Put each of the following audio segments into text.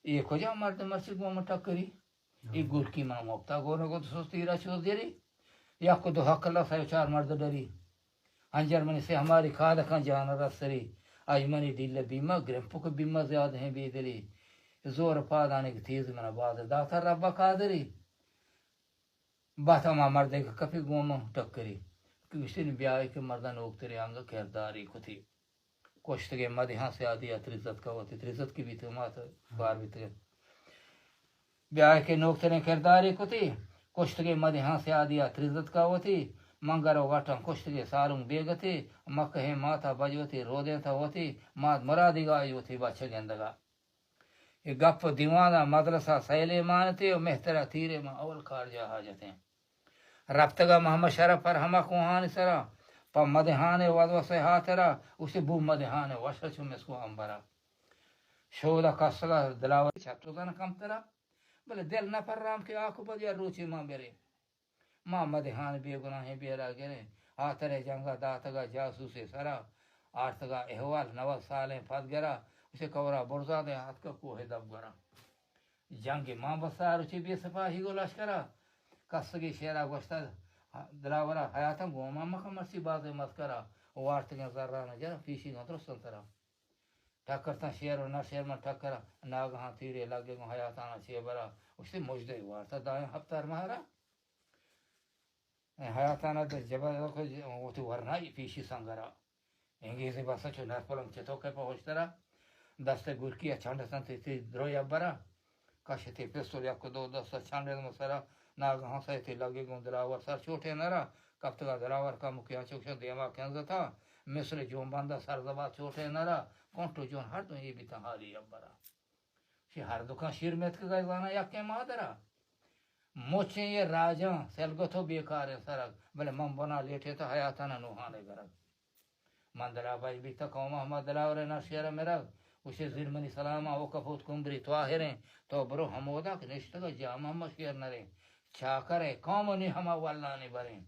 اے کجا مرد مرچی گوں من ٹکری؟ اے گورکی من مپتا گون گون سستی را چوز دری۔ یک و دو حق اللہ سیو چار مرد ڈری۔ ہنجر منی سے ہماری کادکاں جان رستری۔ اج منی ڈیل بیمہ گرمپک بیمہ زیاد ہیں بیدلی۔ زور پادانی تیز من باز داتا رب قادری۔ بات ہما مردے کہ کپی گوں من ٹکری۔ کہ گوشتنی بیائے کہ مردن اوکتری آنگا کرداری کتی۔ کشتگیں مدحاں سیادی ء ترزتک ء وتی ترزتکی بیتگ، مات بار بیتگ۔ بیائے کہ نوکتریں کردارے کتی، کشتگیں مدحاں سیادی ء ترزتک ء وتی، منگر و وٹاں کشتگیں سالونک بیگتی، مکہیں مات ء بج وتی رودینت ء وتی، مات مرادیگ ء وتی بچ گندگ ء۔ اے گپ و دیوان ء مدرسہ سیلے مانتے و مہتر ء تیرے ما اول کارجاہ حاجتیں۔ رپتگ ء محمد شرف پر ہما کوہانی سرا، پہ مدحان ء وسوسہ ء ہاترا، گوشتی بو مدحان ء وش ء چو مسکو امبرا۔ شود ء کسگ ء دلاور چٹ و زن کمترا، بلے دل نہ پرام کہ آکوبت یا روچے ما بریں۔ ما مدحان بے گناہیں بیرا گریں، ہاتر ء جنگ ء داتگ ء جاسوسے سرا، آرتگ ء احوال نود سالیں پدگرا، گوشتی کورا برزادیں آتک ء کوہ دبگرا۔ جنگ مان بسا روچے بے سپاہی گو لشکرا، کسگی شعرا گوشتہ دلاورا، حیاتاں گوما مکن مرچی بازیں مسکرا، وارتگیں زرانا جرا پیشیگاں درستاں ترا۔ ٹکرتاں شعر و نہ شعر من ٹکرا، ناگہاں تیرے لگے گوں حیاتانا چے برا، گوشتی مژدے وارتہ دائیں ہپتار مہرا۔ حیاتانا در جبر کو وتی ورنائی پیشی سنگرا۔ انگیزی بس چو نرپلنگ چتو کہ پہ ہشترا، دست گرکی ء چنڈ اتنت تئی دروی ابرا۔ کشتی پستول یک و دو دست ء چنڈ اتنت سرا، ناگہاں سیتی لگی گوں دلاور سر چوٹے نرا، کپتگا دلاور کمکی انچوکشن دیما کنزتا، مثل جون بندہ سر زبا چوٹے نرا، کنٹ و جون ہر دو یہ بیتاں حالی ابرا۔ شی ہر دکان شیر میتکگا زانا یکیں مادرا۔ مچیں یہ راجاں سلگت و بیکاریں سرگ، بلے من بنا لیٹے تا حیاتانا نوحانے گرگ۔ من دلا بج بیتہ قوم احمد دلاور ء نہ شعر ء مرگ، گوشے زیر منی سلام ء او کپوت کمبری تواہریں، تو برو ہمودا کہ نشتگ ء جام ہم شعر نریں، چاکر ء قوم ء نی ہما ولانی بریں۔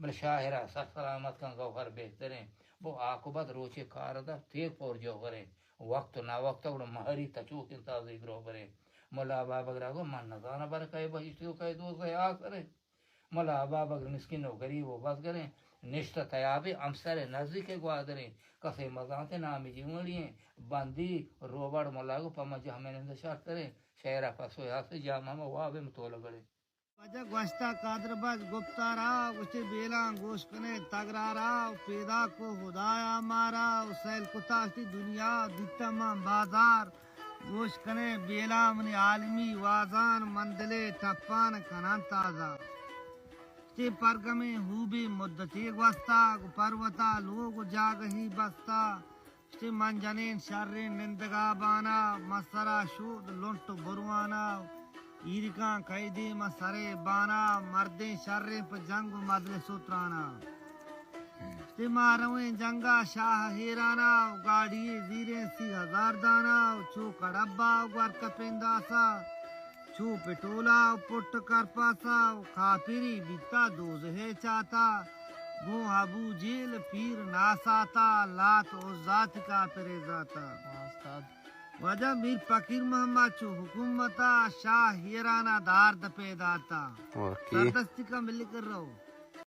بلے شاعر ء سر سلامت کن گوہر بہتریں، بو آکوبت روچے کار دپ تیر پور جوہریں، وقت و ناوقت گڑا مہری تچوکیں تازی گروہ بریں۔ ملا بابگر ء گو من نزانہ بر کئے بہشتی و کئے دوزہ آسریں۔ ملا بابگر مسکین و گریب و بزگریں، نشتہ تیابیں، ہمسر ء نزیک ء گوادریں، کسے مزانت ء نامی جیونڑی ایں، بندی روبڑ ملا گو پہ مجہ ہمے نند شرتریں، شعر ء پسو ہست جام ہم واب ء متولگڑیں۔ واجہ گوشتہ قادر بخش گپتارا، گوشتی بیلاں گوش کنے تگرارا، پیدا کو خدایا مارا، و سیل کتا اشتی دنیا دیتہ من بازار، گوش کنے بیلا منی عالمی وازان، من دلے ٹپان کنان تازہ۔ چے پرگمیں ہوبی مدتی گوستا، گو پروتا لوگ و جاگہی بستا۔ چے من جنین شرین نندگا بانا، من سرا شود لنٹ و بروانا۔ ایرکاں قیدی من سرے بانا، مردین شرین پہ جنگ و مجلس و ترانا۔ اشتی ما رویں جنگا شاہ ہیرانا، گاڑی زیریں سی ہزار دانا، چو کڑبا گور کپیں داسا، چو پٹولا پٹ کرپاسا، کاپری بیتا دوزہے چاتا، گوں ابو جیل پیر ناساتا، لات عزا تی کاپرے زاتا۔ واہ استاد۔ واجہ میر فقیر محمد چو حکومتا، شاہ ہیرانا دار دپے داتا۔ واقعی۔ سردستی کا مل کر رہو۔